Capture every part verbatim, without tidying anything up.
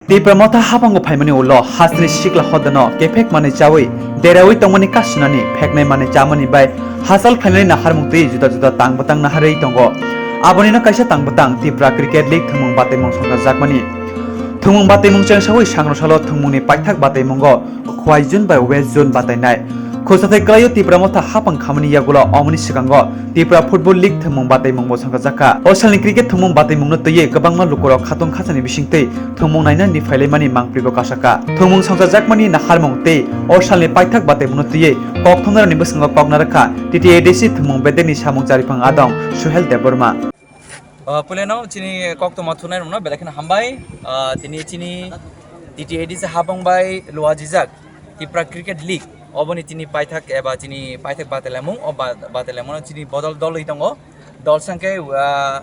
Tipra Motha habango phaimani ulo hasteni sikla hodano kephek manwi chawi derawi tongmani kasunani pheknai manwi chamani bai hachal phainani naharmung twi juda juda tang bwtang naharwi tongo. Abonino kaisa tang bwtang Tipra Cricket League thwngmung bataimung songchajakmani. Thwngmung bataimung chengsawi sangrosalo thwngmungni paithak bataimungo Khwai June bai West June batainai. Khwsathai kwlaio Tipra Motha hapang khamani yagulo omoni swkango Tipra Football League thwngmung bataimungbo songchajakha. O salni cricket thwngmung bataimungno twiwi kwbangma lukurok khatong khachani bisingtwi thwngmung nainani phailaimani mangpribo kasakha. Thwngmung songchajakmani naharmung tei o salni paithak bataimungno twiwi kokthumnairokni bwskango kok narwkha T T A D C thwngmung bedekni samung chariphang adong Suhel Debbarma. Ah, puilano chini koktwma thunai rokno belai kheno hambai. Ah, tini chini T T A D C habang bai luajijak Tipra Cricket League oboni tini paithak eba chini paithak batalamung o ba-, batalamung chini bodol dol wi tongo. Dol sangke, ah,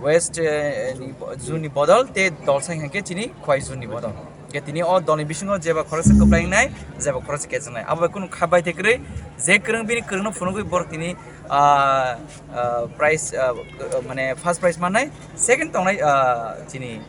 West, eh, ni bo-, zone ni bodol te dol sangke chini Khwai zone ni bodol. Ke tini o dolni bisingo jeba khoroksa kwplai wngnai, jeba khoroksa kejaknai. Abo bai kunu kha bai te kwrwi, je kwrwng bini kwrwngno phunugwi borok tini, ah, ah, prize, ah, mane first prize mannai, second tongnai, ah, chini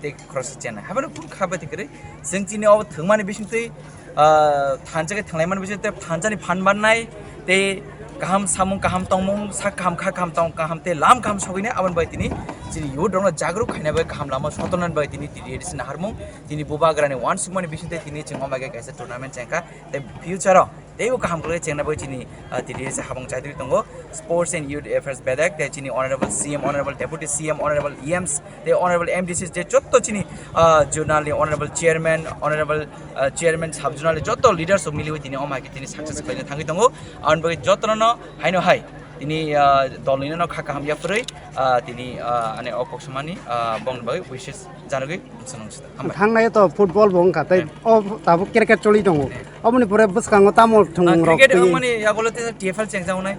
tei khoroksa chennai. Haibano kunu kha bai te kwrwi, chwng chini o thwngmani bisingtwi, ah, thansa khe thwnglaimani bisingtwi thansani phan mannai, tei kaham samung, kaham tongmung, sak kaham, kha kaham, tong kaham, tei lam kaham sogwini aboni bai tini chini youth rokno jagruk khaina bai kaham lama sotonani bai tini T T A D C naharmung. Tini bubagrani uansukmani bisingtwi tini chwng omage kaisa tournament chengkha, tei future o teibo kaham khlai chengna bai chini, ah, T T A D C habang chaitwi tongo. Sports and Youth Affairs bedek tei chini Honorable C M, Honorable Deputy C M, Honorable E Ms tei Honorable M D Cs tei jotto chini, ah, zonal ni Honorable Chairman, Honorable, ah, Chairman sub zonal ni jotto leaders rok miliwi tini omage tini success khlaina thangwi tongo. Aboni bagwi jottono haino hai tini, ah, dolnino kha kaham yapharwi, ah, tini, ah, ani o kok samani, ah, bongni bagwi wishes janagwi bwsano sita. Hambai. Thangnai to football bo wngkha tei o tabuk cricket choli tongo. Oboni pore bwskango tamo Ah, thwngmung rok cricket twi. Wngmani yagulo tei T F L chengjagonai.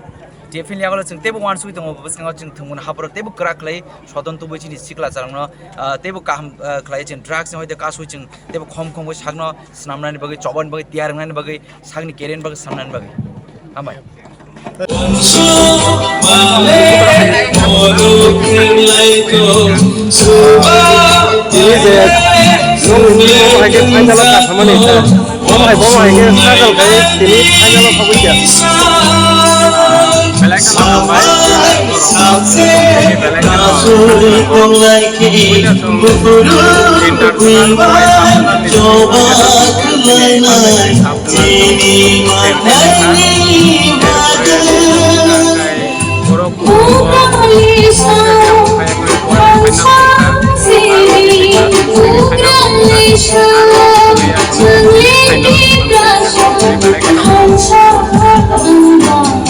T F L yagulo chwng teibo uansugwi tongo, bwskango chwng thwngmung hapharo teibo kwrak khlai sodon tubui chini sikla charangno, ah, teibo kaham, ah, khlai chwng drugs ni hoite kasui chwng teibo khom khom khe sakno swnamnani bagwi, chobani bagwi, tiyar wngnani bagwi, sakni career ni bagwi swnamnani bagwi. Hambai. Tini je nung ni bo hai khe final o kasamani kha. Bo hai, bo hai khe struggle khai tini final o sogwi kha.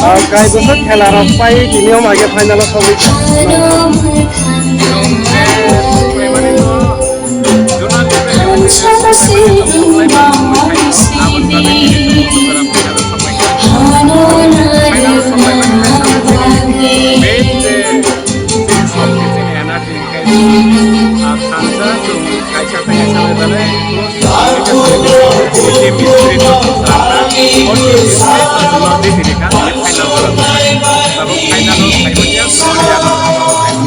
Ah, kaisa khela rok pai tini o mai khe final o sogwi kha.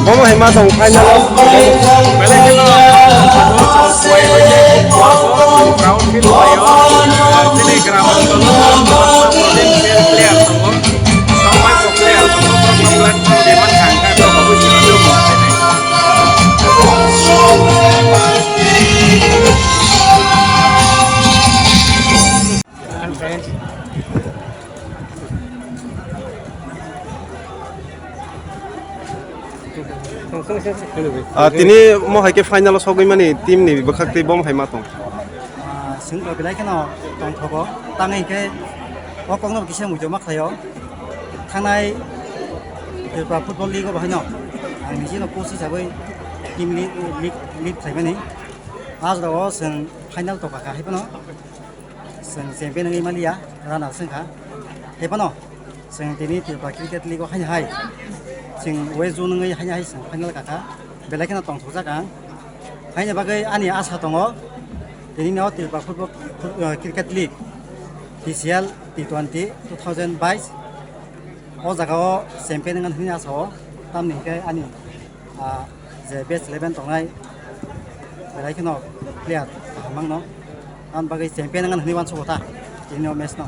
Bomo hai ma tong final o. Belai kheno ground field bai o, Telegram o player tongo, songbai bo player tongo, platform de man thang kha, abo bo sini tongo. Ah, tini mo hai khe final o sogwi mani team ni bwkhak tei bom hai ma tong. Ah, chwng bo belai kheno tongthogo, tamo hinkhe o kokno kisa muitu ma khlaio. Thangnai Tripura Football League o bo haino ang nijino coach hisabai team lead, lead, lead khlaimani. Ah jagao chwng final tongkha kha hai phano. Chwng champion wngwi maliya, runner wngkha. Hai phano chwng tini Tripura Cricket League o haino hai chwng West Zone wngwi haino hai chwng final kakha. Belai kheno tongthokjak ang. Haini bagwi ani asa tongo, tini no Tripura Football, uh, Cricket League, T C L T twenty two thousand bais. O jagao champion wngna hwnwi asa o, tamni hinkhe ani ah, je best eleven tongnai, belai kheno player Mangno, ang bagwi champion ang hinwi uansukgo ta, tini o match no.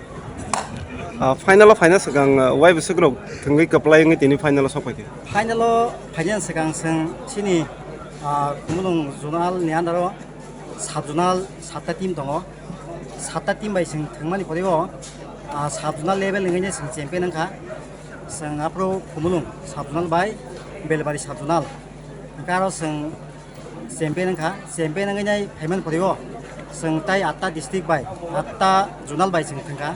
Ah, final o phaina swkang, ah, wai bwswk rok thwngwi kwplai wngwi tini final o sok phaikha? Final o phaina swkang chwng chini, ah, Khumulwng zonal ni under o sub zonal satta team tongo. Satta team bai chwng thwngmani pore o, ah, sub zonal level wngwi chwng champion wngkha. Chwng aphuru Khumulwng sub zonal bai Belbari sub zonal. Hwnkhe aro chwng champion wngkha, champion wngwi nai phaimani pore o chwng tai atta district bai, atta zonal bai chwng thwngkha.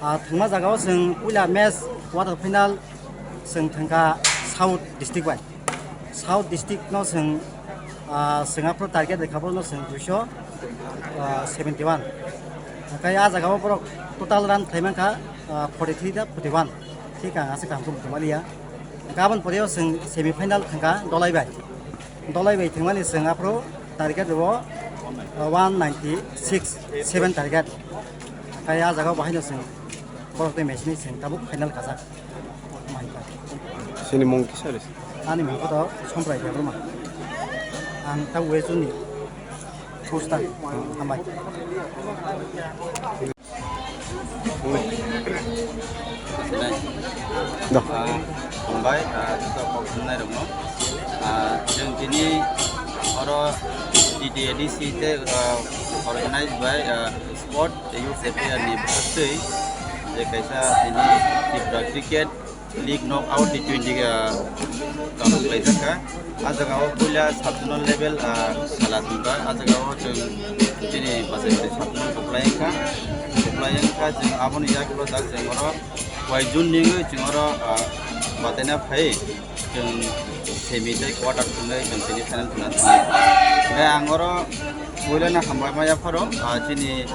Ah, thwngma jagao chwng puila match quarter final chwng thwngkha South district bai. South district no chwng, ah, chwng aphuru target rwkha, bono chwng duiso, ah, seventy one. Hwnkhe ah jagao borok total run khlai mankha, ah, forty three da forty one. Thik ang aswk kaham khe muchung maliya. Hwnkhe aboni pore o chwng semi final thwngkha Dolai bai. Dolai bai thwngmani chwng aphuru target rwo, uh, one ninety six, seven target. Hwnkhe ah jagao bahaino chwng borok tei machine chwng tabuk final kajak. Mankha. Chini mung kisa rw se? Ani mung khe to Somprai Debbarma. Ang ta West Zone ni coach ta. Hambai. Dok. Ah, hambai, ah, joto kok khumnai rokno. Ah, chwng tini oro T T A D C tei, ah, organized by, ah, Sport Youth Affairs ni bwswk twi je kaisa tini Tripura Cricket League knockout T twenty, ah, tamo khlaijak kha. Ah jaga o puila sub zonal level, ah, khela tongkha. Ah jaga o chwng chini bachai bachai sub zonal kwplai wngkha. Kwplai wngkha chwng aboni yagulo jak chwng oro wai jun ni wngwi chwng oro, ah, bataina phai chwng semi tei quarter thwngwi chwng semi final thwngna thangwi. Hwnkhe ang oro puila no hambai ma yapharo, ah, chini,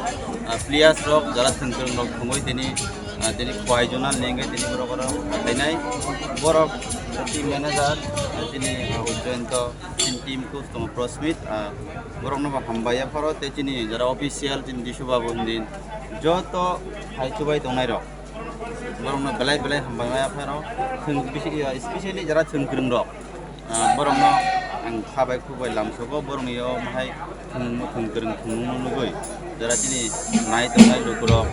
ah, players rok jara thwng thwng rok thwngwi tini ah, tini Khowai zonal ni wngwi tini borok oro khainai. Borok team manager, ah, tini, ah, Joyonto, chini team coach tongo Prosmit, ah, borokno bo hambai yapharo tei chini jara official chini Disu Babu hwnwi joto hai chubai tongnai rok. Borokno belai belai hambai ma yapharo. Chwng bisi, ah, specially jara chwng kwrwng rok. Ah, borokno ang kha bai khuk bai lamsogo, borokni o mohai thwng, thwng kwrwng thwngmungno nugwi jora chini nai tongnai lukurok,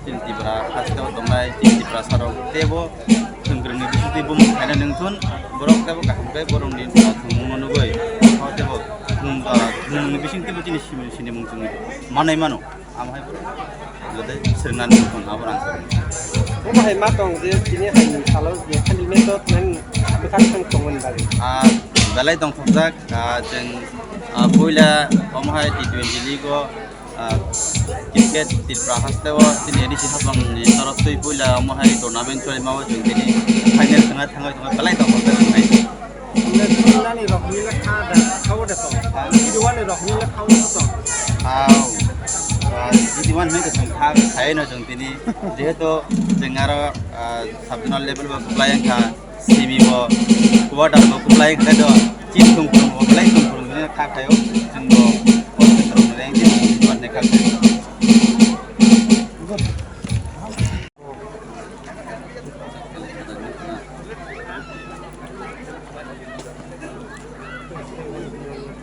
chini Tipra hasteo tongnai chini Tiprasa rok teibo thwng kwrwngni bisingtwi bumung khaina nungthun, borok teibo kaham khe borokni thwngmungno nugwi o teibo thwng, ah, thwngmungni bisingtwibo chini simi sinimung chwng manwi mano. Amo hai borok jotoi swrwngna nung thung abo rang swrwng. Omo hai ma tong je tini hai ni salo je khali me to nang bwkhak thang tong hwn bagwi. Ah, belai tongthokjak, ah, chwng, ah, puila omo hai T twenty league o, ah, cricket Tripura haste o chini A D C hapang ni torop twi puila omo hai tournament choli ma o chwng tini final thangna thangwi thangwi belai tongthokjak wngnai. Nani rok ni le kha da, kha o de to. Video one ni rok ni le kha o de to. Au. Ah, video one ni to kha khai no jong tini. Jehetu jeng aro, ah, sub zonal level bo kuplai wngkha, semi bo, quarter bo kuplai wngkha do. Chini thung thung bo, belai thung thung ni kha khai o. Jeng bo, o thung thung ni video one ni kha khai o.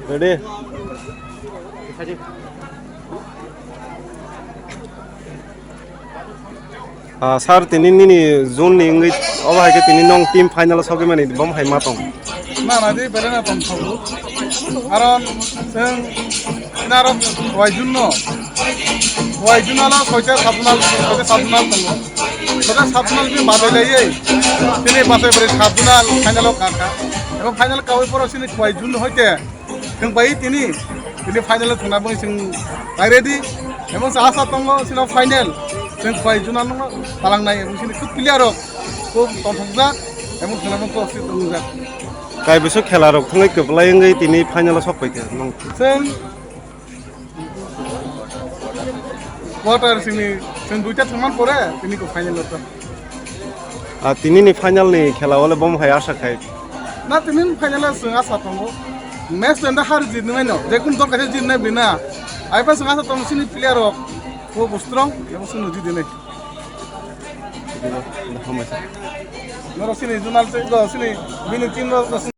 Ready? Ah, sir, tini nini zone ni wngwi obo hai khe tini nong team final o sogwi mani bom hai ma tong? Na, na, di belai no tong thogo. Aro chwng naro wai jun no. Wai jun no soita sabunal, soita sabunal tongo. Soita sabunal bi badai lai ei. Tini bachai bwrwi sabunal final o kha kha. Ebo final kawi poro sini wai jun no hoite. Chwng bai tini, tini final o thangna bwng chwng bai ready. Ebo sa asa tongo sino final. Chwng wai jun no palang nai ebo sini khub player rok. Khub tongthokjak, ebo khela bo kok si tongjak. Kaibrwisa khela rok thangwi kwplai wngwi tini final o sok paikha nong. Chwng quarter sini, chwng duita thangman pore tini ko final o to. Ah, tini ni final ni khela o le bom hai asa khai. Na tini ni final o chwng asa tongo. Match to enda har jit nai no, je kun dol kaisa jit nai bina. Ai pa chwng asa tongo sini player rok. Ko bo strong, ebo chwng jit nai. Norok sini zonal se, sini bini team rok.